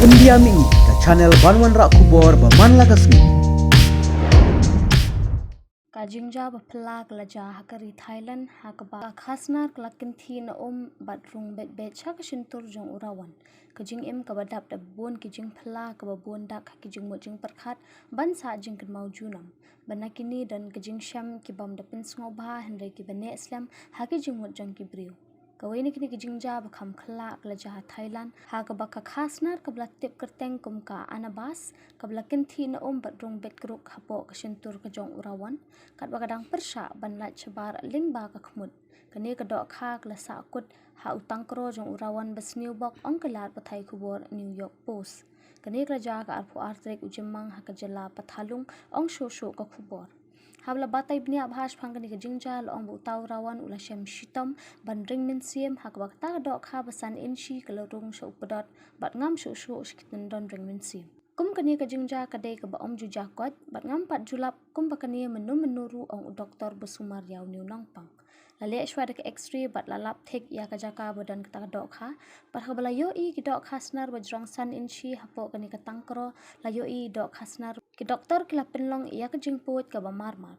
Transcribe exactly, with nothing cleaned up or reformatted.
India Mini, ka channel ban wanrah khubor ba man la ka sngi. Ka jingjia ba phylla ka la jia ha ka ri Thailand, ha kaba ka khasnar ka la kynthih na um bad rung beit beit sha ka shyntur jong u Rawan. Ka jingim kaba dap da bun ki jingphylla, kaba bun dak ha ki jingmut jingpyrkhat ban sah jingkynmaw junom. Bad na kine don ka jingshem ki bym da pynsngewbha hynrei kiba neh slem ha ki jingmut jong ki briew. Kawei na kine ki jingjia ba kham khyllah ka la jia ha Thailand, ha kaba ka khasnar kaba la tip kyrteng kum ka Anabas, kaba la kynthih na um bad rung beit kruk hapoh ka shyntur ka jong u Rawan, katba ka dang pyrshah ban lait shabar lyngba ka khmut. Kane ka dohkha ka la sahkut ha u tangkro jong u Rawan ba sniew bok, ong ka lad pathai khubor New York Post. Kane ka la jia ka arphew ar tarik u Jymmang ha ka jylla Patharlung, ong shuh shuh ka khubor. Haba la batai bniah bha shaphang kane ka jingjia, la ong ba uta u Rawan u la shem shitom ban ring mynsiem, ha kaba kata ka dohkha ba san inshi ka la rung sha u pdot bad ngam shuh shuh sha ki tyndon ring mynsiem. Kum kane ka jingjia ka dei kaba ym ju jia koit bad ngam pat ju lap kumba kane mynno mynno ruh, ong u doktor ba sumar ïa une u nongpang. La leh shuwa da ka X-ray bad la lap thik ïa ka jaka ba don kata ka dohkha. Bad haba la ïohi ki dohkha snar ba jrong san inshi hapoh kane ka tangkro, la ïohi dohkha snar, ki doktor ki la pynlong ïa ka jingpud kaba marmar.